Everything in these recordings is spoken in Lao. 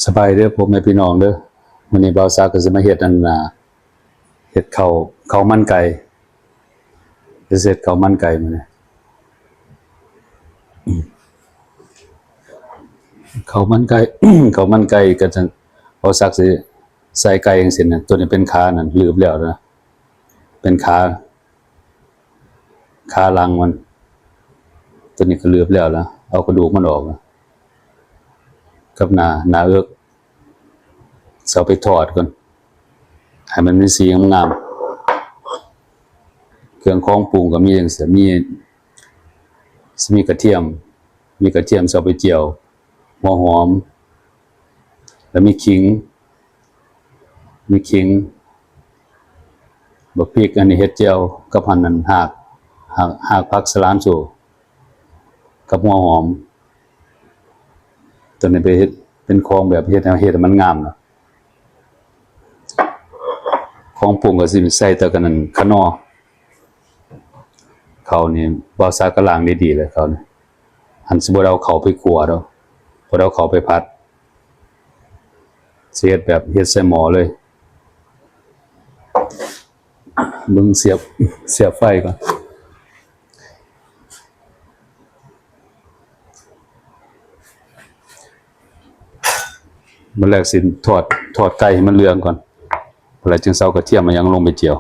ສະບາຍເດີພໍ່ແມ່ພີ່ນ້ອງເດີ. ມື້ນີ້ບ່າວສັກກໍຊິມາເຮັດອັນນ່າ ເຮັດເຂົ້າ ເຂົ້າມັນໄກ່ ເຮັດເຂົ້າມັນໄກ່ມື້ນີ້. ເຂົ້າມັນໄກ່ ເຂົ້າມັນໄກ່ກໍຈະ ບ່າວສັກຊິໃສ່ໄກ່ຈັ່ງຊີ້ນະ. ຕົວນີ້ເປັນຂານັ້ນ ລືບແລ້ວນະ ເປັນຂາ ຂາຫຼັງມັນ ຕົວນີ້ກໍລືບແລ້ວລະ ເອົາກະດູກມັນອອກລະ ກັບໜ້າ ໜ້າເອິກ ຊິເອົາໄປທອດກ່ອນ ໃຫ້ມັນມີສີງາມໆ. ເຄື່ອງຂອງປຸງກໍມີຈັ່ງຊີ້ ມີ ມີກະທຽມ ມີກະທຽມຊິເອົາໄປຈຽວ ຫົວຫອມ ແລ້ວມີຂີງ ມີຂີງ ບັກພິກ ອັນນີ້ເຮັດແຈ່ວກັບຫັ້ນນັ້ນ ຮາກ ຮາກ ຮາກຜັກສະລານໂຊ ກັບຫົວຫອມ. ຕົວນີ້ໄປເຮັດເປັນຂອງແບບເຮັດໃຫ້ ເຮັດໃຫ້ມັນງາມນະ. ຂອງປຸງກໍຊິໃສ່ແຕ່ກັນນັ້ນ ຂະໜໍ່. ເຂົ້ານີ້ບ່າວສັກກໍລ້າງດີໆແລ້ວ ເຂົ້ານີ້ ຫັ້ນຊິບໍ່ໄດ້ເອົາເຂົ້າໄປຂົ້ວດອກ ບໍ່ໄດ້ເອົາເຂົ້າໄປຜັດ ຊິເຮັດແບບເຮັດໃສ່ໝໍ້ເລີຍ. ເບິ່ງ ສຽບ ສຽບໄຟກ່ອນ. ບັດແລກຊິທອດ ທອດໄກ່ໃຫ້ມັນເຫຼືອງກ່ອນ ບັດແລ້ວຈຶ່ງເອົາກະທຽມມາຫຍັງລົງໄປຈຽວ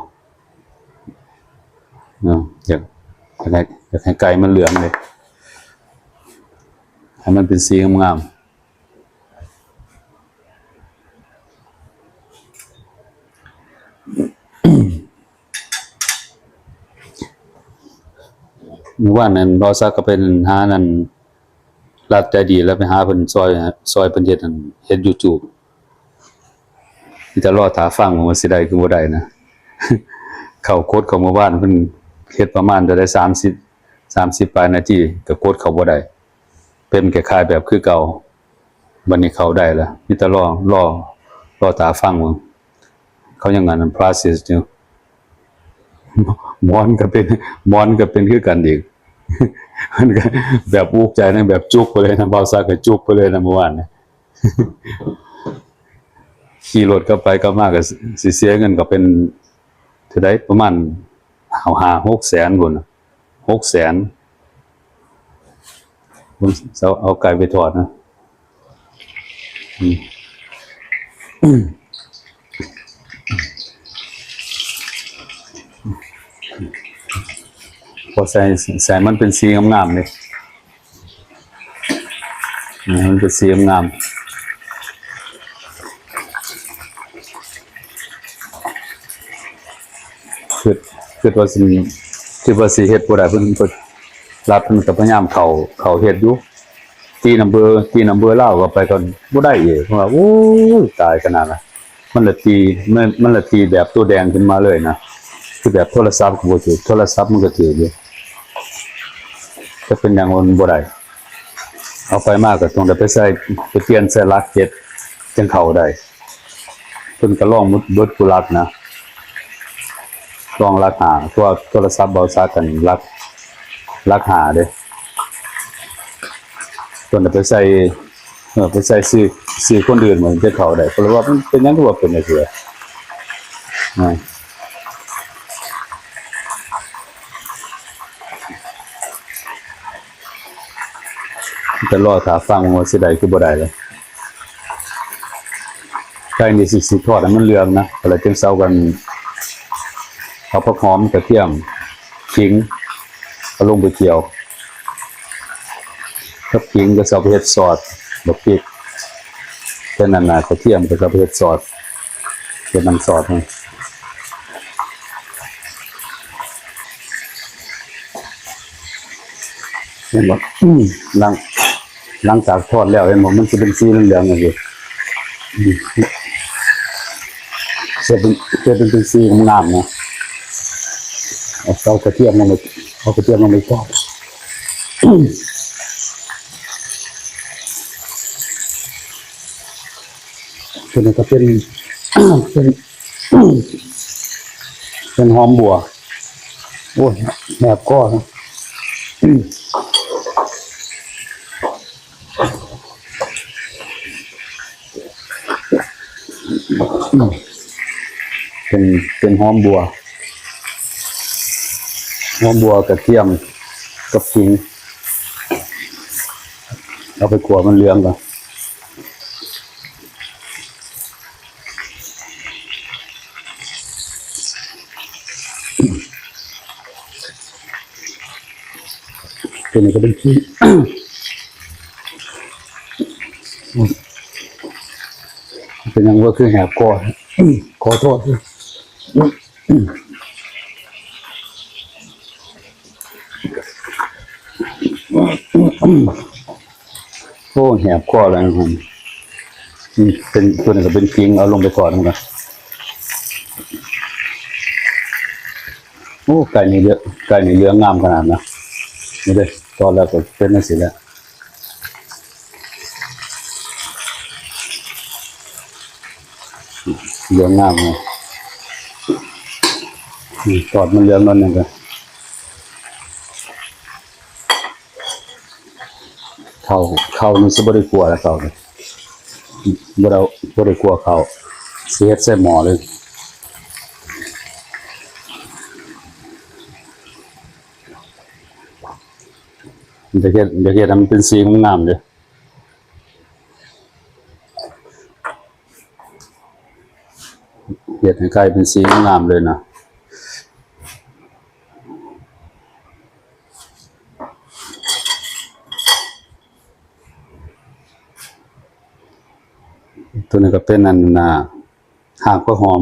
ເນາະ. ຢາກ ຢາກໃຫ້ ຢາກໃຫ້ໄກ່ມັນເຫຼືອງເດ້ ໃຫ້ມັນເປັນສີງາມໆ. ມື້ວານນັ້ນ ບ່າວສັກກໍໄປຫານັ້ນ ລັດໃຈດີ ແລ້ວໄປຫາເພິ່ນຊ່ອຍ ຊ່ອຍເພິ່ນເຮັດອັນ ເຮັດ YouTube. ມີແຕ່ລໍຖ້າຟັງວ່າຊິໄດ້ຄືບໍ່ໄດ້ນະ. ເຂົ້າກົດເຂົ້າມື້ວານ ເພິ່ນເຮັດປະມານເທົ່າໃດ ສາມສິບ ສາມສິບປາຍນາທີ ກໍກົດເຂົ້າບໍ່ໄດ້ ເປັນຄ້າຍໆແບບຄືເກົ່າ. ບັດນີ້ເຂົ້າໄດ້ລະ ມີແຕ່ລໍ ລໍ ລໍຖ້າຟັງເບິ່ງ ເຂົາຍັງອັນນັ້ນ process ຢູ່. ໝອນກໍເປັນ ໝອນກໍເປັນຄືກັນອີກ ມັນກໍແບບອຸກໃຈນະ ແບບຈຸກໄປເລີຍນະ ບ່າວສັກກໍຈຸກໄປເລີຍນະ ມື້ວານນີ້. ຂີ່ລົດກັບໄປກັບມາກໍຊິເສຍເງິນ ກໍເປັນເທົ່າໃດ ປະມານຫ້າ ຫົກແສນພຸ້ນນະ ຫົກແສນ. ເອົາ ເອົາໄກ່ໄປທອດນະ ອືມ ພໍໃສ່ ໃສ່ມັນເປັນສີງາມໆເດ້ ໃຫ້ມັນເປັນສີງາມໆ. ຄິດ ຄິດວ່າຊິ ຄິດວ່າຊິເຮັດບໍ່ໄດ້ ເພິ່ນ ເພິ່ນລັດ ເພິ່ນກໍພະຍາຍາມເຂົ້າ ເຂົ້າເຮັດຢູ່ ຕີນຳເບີ ຕີນຳເບີລາວເຂົ້າໄປກໍບໍ່ໄດ້ອີກ. ເພາະວ່າ ໂອ້ຍ ຕາຍຂະໜາດລະ ມັນລະຕີ ມັນ ມັນລະຕີແບບໂຕແດງຂຶ້ນມາເລີຍນະ ຄືແບບໂທລະສັບກໍບໍ່ຖືກ ໂທລະສັບມັນກໍຖືກຢູ່ ແຕ່ເປັນຫຍັງມັນບໍ່ໄດ້. ເອົາໄປມາກໍຕ້ອງໄດ້ໄປໃສ່ ໄປປ່ຽນໃສ່ຫຼັກເຈັດຈຶ່ງເຂົ້າໄດ້. ເພິ່ນກໍລອງໝົດ ເບິດຄູ່ຫຼັກນະ ລອງຫຼັກຫ້າ ເພາະວ່າໂທລະສັບບ່າວສັກກັນຫຼັກ ຫຼັກຫ້າເດ້. ເພິ່ນໄປໃສ່ ເອີ ໄປໃສ່ຊື່ ຊື່ຄົນອື່ນມັນຈະເຂົ້າໄດ້ ເພາະວ່າມັນເປັນຫຍັງຄືວ່າເປັນຈັ່ງຊີ້ ນະ. ແຕ່ລໍຖ້າຟັງວ່າຊິໄດ້ຄືບໍ່ໄດ້ລະ ໄກ່ນີ້ຊິ ຊິທອດໃຫ້ມັນເຫຼືອງນະ ແລ້ວຈຶ່ງເອົາກັນ ເອົາຜັກຫອມ ກະທຽມ ຂີງ ເອົາລົງໄປຈຽວ ກັບຂີງກໍຊິເອົາໄປເຮັດຊອດ ບັກພິກ ແຕ່ນັ້ນນະ ກະທຽມກໍຊິເອົາໄປເຮັດຊອດ ເຮັດນ້ຳຊອດໃຫ້. ເຫັນບໍ່? ຫຼັງ ຫຼັງຈາກທອດແລ້ວ ເຫັນບໍ່? ມັນຊິເປັນສີເຫຼືອງໆຈັ່ງຊີ້ ເຮັດເປັນ ເຮັດເປັນສີງາມນະ. ເອົາ ເອົາກະທຽມລົງໄປ ເອົາກະທຽມລົງໄປທອດ. ຕົວນີ້ກໍເປັນ ເປັນ ເປັນຫອມບົວ. ໂອ້ຍ ແຫບຄໍ. ອືມ. ເປັນ ເປັນຫອມບົ່ວ ຫອມບົ່ວ ກະທຽມ ກັບຂີງ ເອົາໄປຂົ້ວໃຫ້ມັນເຫຼືອງກ່ອນ. ຕົວນີ້ກະເປັນຂີງ ເປັນຫຍັງວ່າຄືແຫບຄໍ ຂໍໂທດ. ໂອ້ ແຫບຄໍແລ້ວ ອືມ ເປັນ ຕົວນີ້ກະເປັນຂີງ ເອົາລົງໄປທອດນຳກັນ. ໂອ້ ໄກ່ນີ້ເຫຼືອງ ໄກ່ນີ້ເຫຼືອງງາມຂະໜາດນະ ນີ້ເດ້ ທອດແລ້ວກະເປັນຈັ່ງຊີ້ແຫຼະ. ເຫຼືອງງາມເນາະ ອືມ ທອດມັນເຫຼືອງໜ້ອຍໜຶ່ງກະ ເຂົ້າ ເຂົ້ານີ້ຊິບໍ່ໄດ້ຂົ້ວແລ້ວ ເຂົ້ານີ້ ບໍ່ໄດ້ ບໍ່ໄດ້ຂົ້ວເຂົ້າ ຊິເຮັດໃສ່ໝໍ້ເລີຍ. ຢາກເຮັດ ຢາກເຮັດໃຫ້ມັນເປັນສີງາມໆເດ້. ເຮັດໃຫ້ໄກ່ເປັນສີງາມເລີຍນະ. ໂຕນີ້ກະເປັນອັນນ່າ ຮາກຜັກຫອມ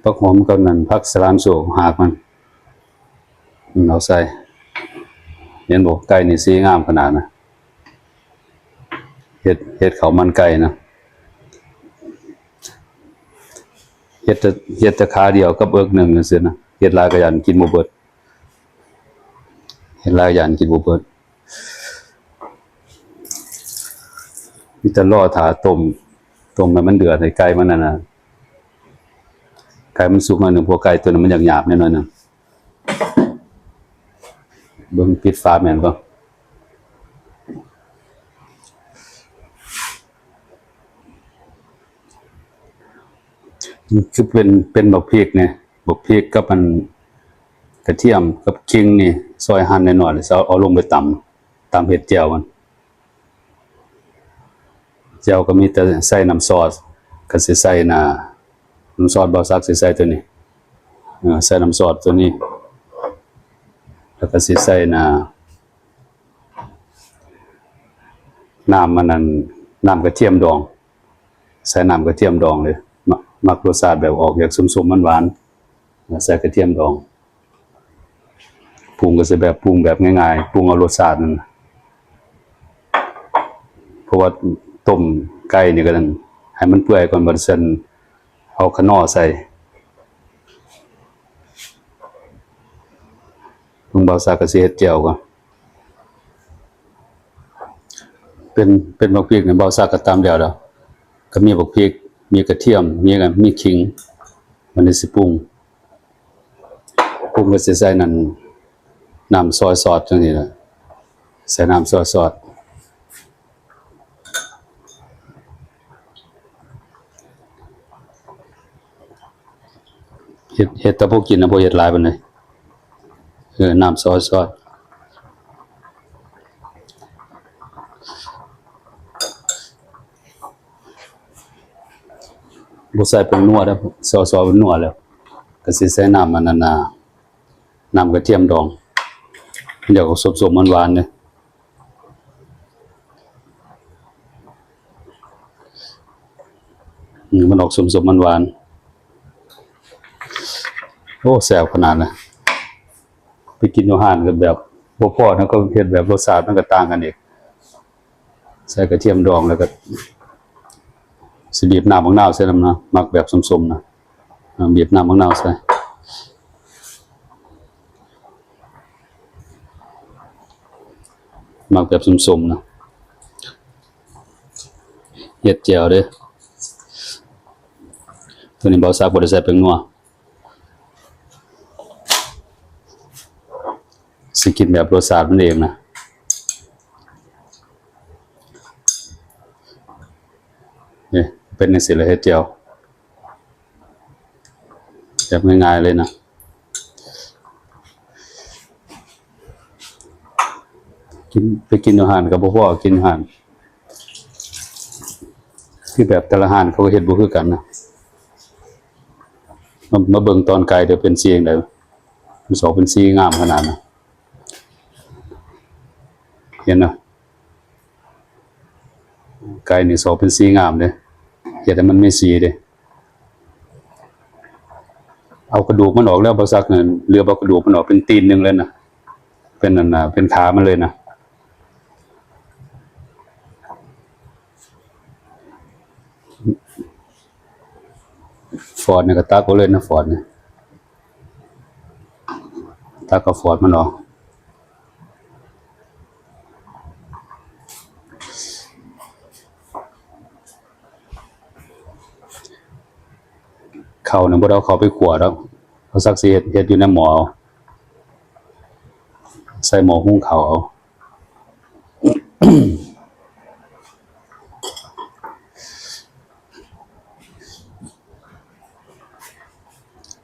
ຜັກຫອມກັບນັ້ນ ຜັກສະລາມໂຊກ ຮາກມັນ ເອົາໃສ່ ເຫັນບໍ່ ໄກ່ນີ້ສີງາມຂະໜາດນະ. ເຮັດ ເຮັດເຂົ້າມັນໄກ່ນະ ເຮັດແຕ່ ເຮັດແຕ່ຂາດຽວກັບເອິກໜຶ່ງຈັ່ງຊີ້ນະ ເຮັດຫຼາຍກະຢ້ານກິນບໍ່ເບິດ ເຮັດຫຼາຍກະຢ້ານກິນບໍ່ເບິດ. ມີແຕ່ລໍຖ້າຕົ້ມ ຕົ້ມໃຫ້ມັນເດືອດ ໃຫ້ໄກ່ມັນອັນນັ້ນ ໄກ່ມັນສຸກໜ້ອຍໜຶ່ງ ເພາະໄກ່ໂຕນັ້ນມັນຢາກຫຍາບແດ່ໜ້ອຍໜຶ່ງ. ເບິ່ງ ປິດຝາແມ່ນບໍ່? ຄືເປັນ ເປັນບັກພິກນີ້ ບັກພິກກັບອັນກະທຽມກັບຂີງນີ້ ຊອຍຫັ່ນນ້ອຍໆ ແລ້ວຊິເອົາລົງໄປຕຳ ຕຳເຮັດແຈ່ວມັນ. ແຈ່ວກະມີແຕ່ໃສ່ນ້ຳຊອດ ກະຊິໃສ່ໜ້າ ນ້ຳຊອດ ບ່າວສັກຊິໃສ່ໂຕນີ້ ເອີ ໃສ່ນ້ຳຊອດໂຕນີ້ ແລ້ວກະຊິໃສ່ໜ້າ ນ້ຳອັນນັ້ນ ນ້ຳກະທຽມດອງ ໃສ່ນ້ຳກະທຽມດອງເລີຍ ມັກ ມັກລົດຊາດແບບອອກຢາກສົ້ມໆ ຫວານໆ ໃສ່ກະທຽມດອງ. ປຸງກະຊິແບບ ປຸງແບບງ່າຍໆ ປຸງເອົາລົດຊາດນັ້ນ ເພາະວ່າຕົ້ມໄກ່ນີ້ກະໃຫ້ມັນເປື່ອຍກ່ອນ ບາດຊັ້ນເອົາຂະໜໍ່ໃສ່. ເບິ່ງ ບ່າວສັກກະຊິເຮັດແຈ່ວກ່ອນ. ເປັນ ເປັນບັກພິກນີ້ ບ່າວສັກກະຕຳແລ້ວແລ້ວ ກະມີບັກພິກ ມີກະທຽມ ມີ ມີຂີງ ບາດນີ້ຊິປຸງ ປຸງກະຊິໃສ່ນັ້ນ ນ້ຳຊອຍຊອດຈັ່ງຊີ້ແຫຼະ ໃສ່ນ້ຳຊອຍຊອດ. ເຮັດ ເຮັດແຕ່ພໍກິນນະ ບໍ່ເຮັດຫຼາຍປານໃດ. ເອີ ນ້ຳຊອຍຊອດ ບໍ່ໃສ່ຜົງນົວເດີ້ ຊອຍຊອດມັນນົວແລ້ວ ກະຊິໃສ່ນ້ຳອັນນັ້ນນະ ນ້ຳກະທຽມດອງ ມັນຢາກອອກສົ້ມໆ ຫວານໆ ເດ້. ອືມ ມັນອອກສົ້ມໆ ຫວານໆ ໂອ້ ແຊບຂະໜາດນະ. ໄປກິນຢູ່ຮ້ານກະແບບບໍ່ພໍນະ ກະເຮັດແບບລົດຊາດມັນກະຕ່າງກັນອີກ. ໃສ່ກະທຽມດອງ ແລ້ວກະຊິບີບນ້ຳບັກນາວໃສ່ນຳນະ ມັກແບບສົ້ມໆ ນະ. ອາ ບີບນ້ຳບັກນາວໃສ່ ມັກແບບສົ້ມໆ ນະ. ເຮັດແຈ່ວເດ້ ໂຕນີ້ບ່າວສັກບໍ່ໄດ້ໃສ່ແປ້ງນົວ ຊິກິນແບບລົດຊາດມັນເອງນະ. ນີ້ ເປັນຈັ່ງຊີ້ແຫຼະ ເຮັດແຈ່ວ ບງ່າຍໆເລີຍນະ. ກິນ ໄປກິນຢູ່ຮ້ານກໍບໍ່ພໍກິນຮ້ານ ຄືແບບແຕ່ລະຮ້ານເຂົາກໍເຮັດບໍ່ຄືກັນນະ. ມາ ມາເບິ່ງຕອນໄກ່ເດີ ເປັນສີຈັ່ງໃດ ມັນອອກເປັນສີງາມຂະໜາດນະ ເຫັນນະ. ໄກ່ນີ້ຊອກເປັນສີງາມເດ້ ເຮັດໃຫ້ມັນມີສີເດ້. ເອົາກະດູກມັນອອກແລ້ວ ບໍ່ຊັກນັ້ນ ເຫຼືອເອົາກະດູກມັນອອກເປັນຕີນໜຶ່ງເລີຍນະ ເປັນອັນນະ ເປັນຂາມັນເລີຍນະ. ຟອດນີ້ກໍຕັກເອົາເລີຍນະ ຟອດນີ້ ຕັກເອົາຟອດມັນອອກ. ເຂົ້ານະ ບໍ່ໄດ້ເອົາເຂົ້າໄປຂົ້ວດອກ ເອົາສັກຊິເຮັດ ເຮັດຢູ່ໃນໝໍ້ ໃສ່ໝໍ້ຫຸງເຂົ້າເອົາ.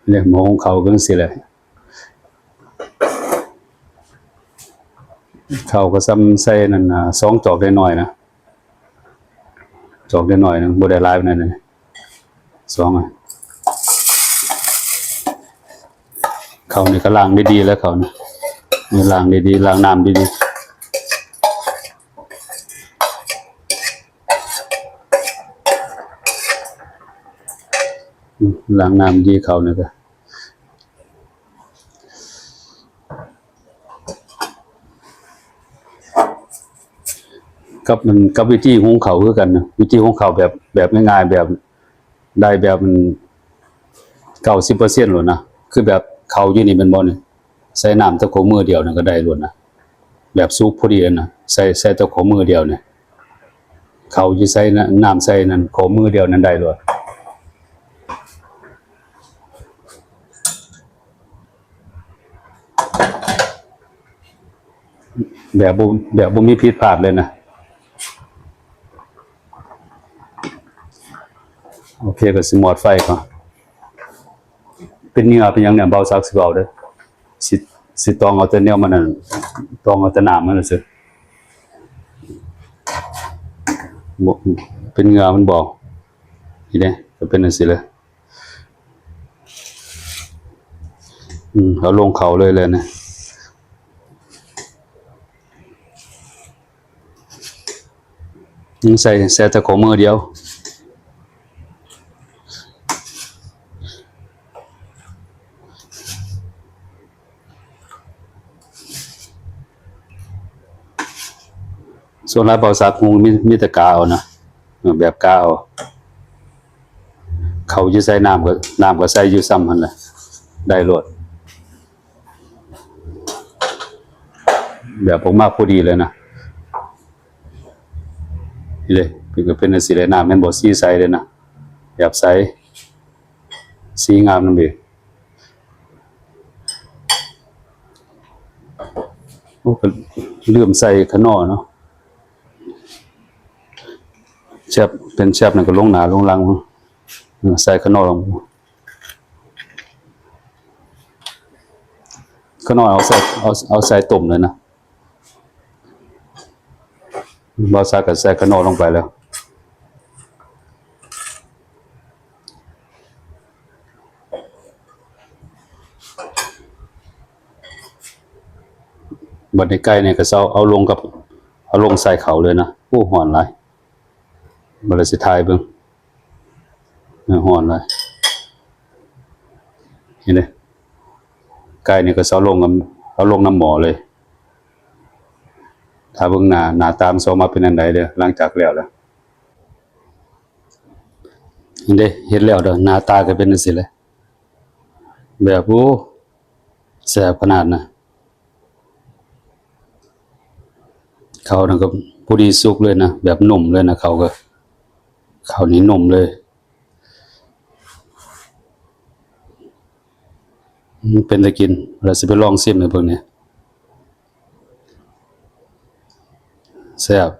ເລີຍໝໍ້ຫຸງເຂົ້າເປັນຈັ່ງຊີ້ແຫຼະ. ເຂົ້າກໍສ່ຳໃສ່ນັ້ນນະ ສອງຈອກນ້ອຍໆນະ ຈອກນ້ອຍໆໜຶ່ງ ບໍ່ໄດ້ຫຼາຍປານໃດນະ ສອງ ເຂົ້ານີ້ກໍລ້າງດີໆແລ້ວ ເຂົ້ານີ້ ນີ້ລ້າງດີໆ ລ້າງນ້ຳດີໆ ອືມ ລ້າງນ້ຳດີ ເຂົ້ານີ້ກໍ ກັບມັນ ກັບວິທີຫຸງເຂົ້າຄືກັນນະ ວິທີຫຸງເຂົ້າແບບ ແບບງ່າຍໆ ແບບ ໄດ້ແບບ ເກົ້າສິບເປີເຊັນໂລດນະ ຄືແບບເຂົ້າຢູ່ນີ້ແມ່ນບໍ່ນີ້ ໃສ່ນ້ຳແຕ່ຂໍ້ມືດຽວນີ້ກໍໄດ້ໂລດນະ ແບບສຸກພໍດີນະ ໃສ່ ໃສ່ແຕ່ຂໍ້ມືດຽວນີ້ ເຂົ້າຢູ່ໃສ່ນະ ນ້ຳໃສ່ນັ້ນ ຂໍ້ມືດຽວນັ້ນໄດ້ໂລດ. ແບບບໍ່ ແບບບໍ່ມີຜິດພາດເລີຍນະ. ໂອເຄ ກໍຊິມອດໄຟກ່ອນ. ເປັນເຫຍື່ອເປັນຫຍັງນີ້ ບ່າວສັກຊິເວົ້າເດີ. ຊິ ຊິຕອງເອົາແຕ່ແນວມັນນັ້ນ ຕອງເອົາແຕ່ນ້ຳມັນຊື່. ບໍ່ ເປັນເຫຍື່ອມັນບໍ່. ນີ້ເດ້ ກໍເປັນຈັ່ງຊີ້ເລີຍ. ອືມ ເອົາລົງເຂົ້າເລີຍແຫຼະນະ. ໃສ່ ໃສ່ແຕ່ຂໍ້ມືດຽວ. ສ່ວນຫຼາຍບ່າວສັກຫຸງມີ ມີແຕ່ກາເອົານະ ແບບກາເອົາ. ເຂົ້າຢູ່ໃສ່ ນ້ຳກໍ ນ້ຳກໍໃສ່ຢູ່ສ່ຳຫັ້ນແຫຼະ ໄດ້ໂລດ. ແບບອອກມາພໍດີເລີຍນະ. ນີ້ເດ້ ເປັນ ກໍເປັນຈັ່ງຊີ້ເລີຍ ນ້ຳແມ່ນບໍ່ ສີໃສເລີຍນະ ແບບໃສ ສີງາມນຳເດ. ໂອ້ ກໍລືມໃສ່ຂະໜໍ່ເນາະ. ແຊບ ເປັນແຊບນັ້ນກໍລົງໜ້າລົງຫຼັງ ໃສ່ຂະໜໍ່ລົງ. ຂະໜໍ່ເອົາໃສ່ ເອົາ ເອົາໃສ່ຕົ້ມເລີຍນະ. ບ່າວສັກກໍໃສ່ຂະໜໍ່ລົງໄປແລ້ວ. ບັດນີ້ໄກ່ນີ້ກໍເອົາ ເອົາລົງກັບ ເອົາລົງໃສ່ເຂົ້າເລີຍນະ. ໂອ້ ຮ້ອນຫຼາຍ. ບັດນີ້ຊິຖ່າຍເບິ່ງ. ເອີ ຮ້ອນຫຼາຍ. ເຫັນເດ້ ໄກ່ນີ້ກໍເອົາລົງ ເອົາລົງນຳໝໍ້ເລີຍ. ຖ້າເບິ່ງໜ້າ ໜ້າຕາມັນຊິອອກມາເປັນອັນໃດເດີ ຫຼັງຈາກແລ້ວແລ້ວ. ເຫັນເດ້ ເຮັດແລ້ວເດີ ໜ້າຕາກໍເປັນຈັ່ງຊີ້ແຫຼະ. ແບບ ໂອ້ ແຊບຂະໜາດນະ. ເຂົ້ານັ້ນກໍພໍດີສຸກເລີຍນະ ແບບນຸ້ມເລີຍນະ ເຂົ້າກໍ ເຂົ້ານີ້ນຸ້ມເລີຍ. ອືມ ເປັນຕາກິນ ແລ້ວຊິໄປລອງຊິມໃຫ້ເບິ່ງນີ້. ແຊບ.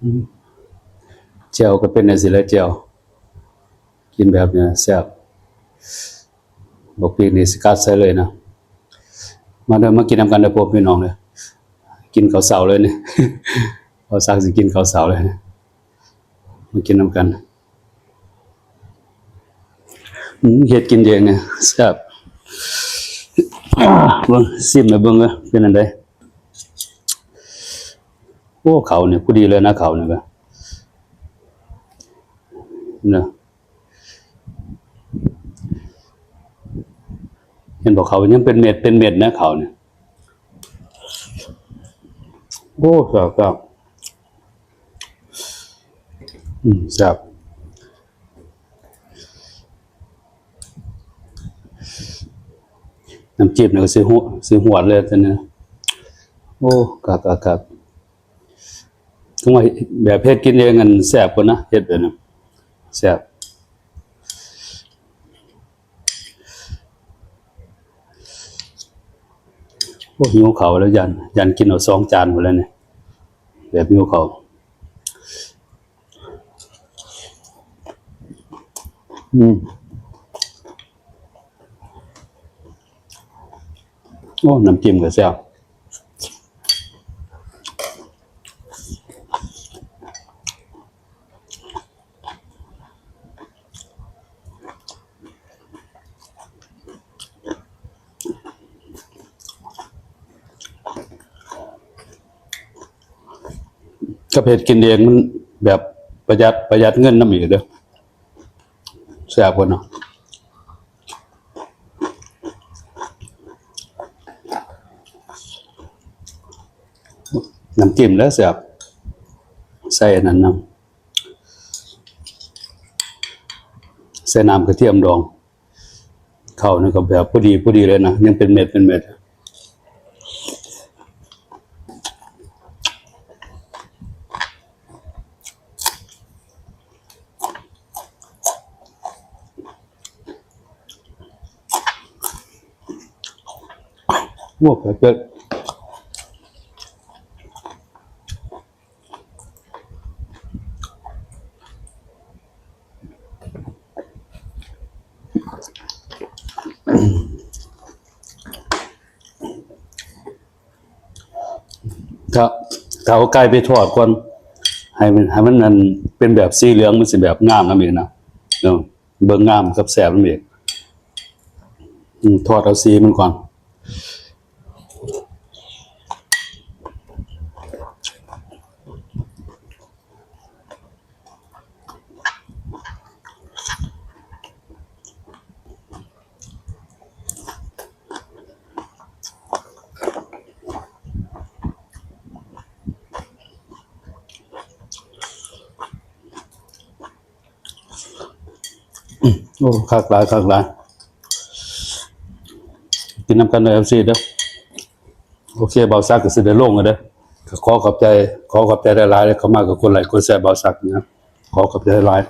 ອືມ ແຈ່ວກໍເປັນຈັ່ງຊີ້ແຫຼະ ແຈ່ວ ກິນແບບນີ້ແຊບ. ບັກພິກນີ້ສະກັດໃສ່ເລີຍນະ. ມາເດີ ມາກິນນຳກັນເດີພໍ່ພີ່ນ້ອງເດີ. ກິນເຂົ້າເຊົ້າເລີຍນີ້ ບ່າວສັກຊິກິນເຂົ້າເຊົ້າເລີຍ. ມາກິນນຳກັນ. ອືມ ເຮັດກິນເອງນີ້ແຊບ. ເບິ່ງ ຊີມໃຫ້ເບິ່ງເດີ ເປັນອັນໃດ? ໂອ້ ເຂົ້ານີ້ພໍດີເລີຍນະ ເຂົ້ານີ້ກະນະ. ເຫັນບໍ່ ເຂົ້າຍັງເປັນເມັດ ເປັນເມັດນະ ເຂົ້ານີ້. ໂອ້ ແຊບໆ. ອືມ ແຊບ. ນ້ຳຈິ້ມນີ້ກະຊິຫວ- ຊິຫວດເລີຍຕົວນີ້. ໂອ້ ຄັກໆໆ. ຖືວ່າແບບເຮັດກິນເອງຫັ້ນແຊບກວ່ານະ ເຮັດແບບນັ້ນແຊບ. ໂອ້ ຫິວເຂົ້າແລ້ວ ຢ້ານ ຢ້ານກິນເອົາສອງຈານພຸ້ນແລ້ວນີ້ ແບບຫິວເຂົ້າ. ອືມ ໂອ້ ນ້ຳຈິ້ມກະແຊບ. ກັບເຮັດກິນເອງມັນແບບປະຢັດ ປະຢັດເງິນນຳອີກເດີ. ແຊບບໍ່ເນາະ? ນ້ຳຈິ້ມແຫຼະແຊບ ໃສ່ອັນນັ້ນນຳ ໃສ່ນ້ຳກະທຽມດອງ. ເຂົ້ານີ້ກະແບບພໍດີ ພໍດີເລີຍນະ ຍັງເປັນເມັດ ເປັນເມັດ. ໂອ້ ເຜັດໆ. ຖ້າ ຖ້າເອົາໄກ່ໄປທອດກ່ອນ ໃຫ້ມັນ ໃຫ້ມັນອັນເປັນແບບສີເຫຼືອງ ມັນຊິແບບງາມນຳອີກນະ ເນາະ. ເບິ່ງງາມກັບແຊບນຳອີກ. ອືມ ທອດເອົາສີມັນກ່ອນ. ໂອ້ ຄັກຫຼາຍ ຄັກຫຼາຍ. ກິນນຳກັນເດີ ເອັຟຊີ ເດີ. ໂອເຄ ບ່າວສັກກະຊິໄດ້ລົງແລ້ວເດີ. ກະຂໍຂອບໃຈ ຂໍຂອບໃຈຫຼາຍໆ ເຂົ້າມາກະກົດໄລກົດແຊ ບ່າວສັກນະ. ຂໍຂອບໃຈຫຼາຍ.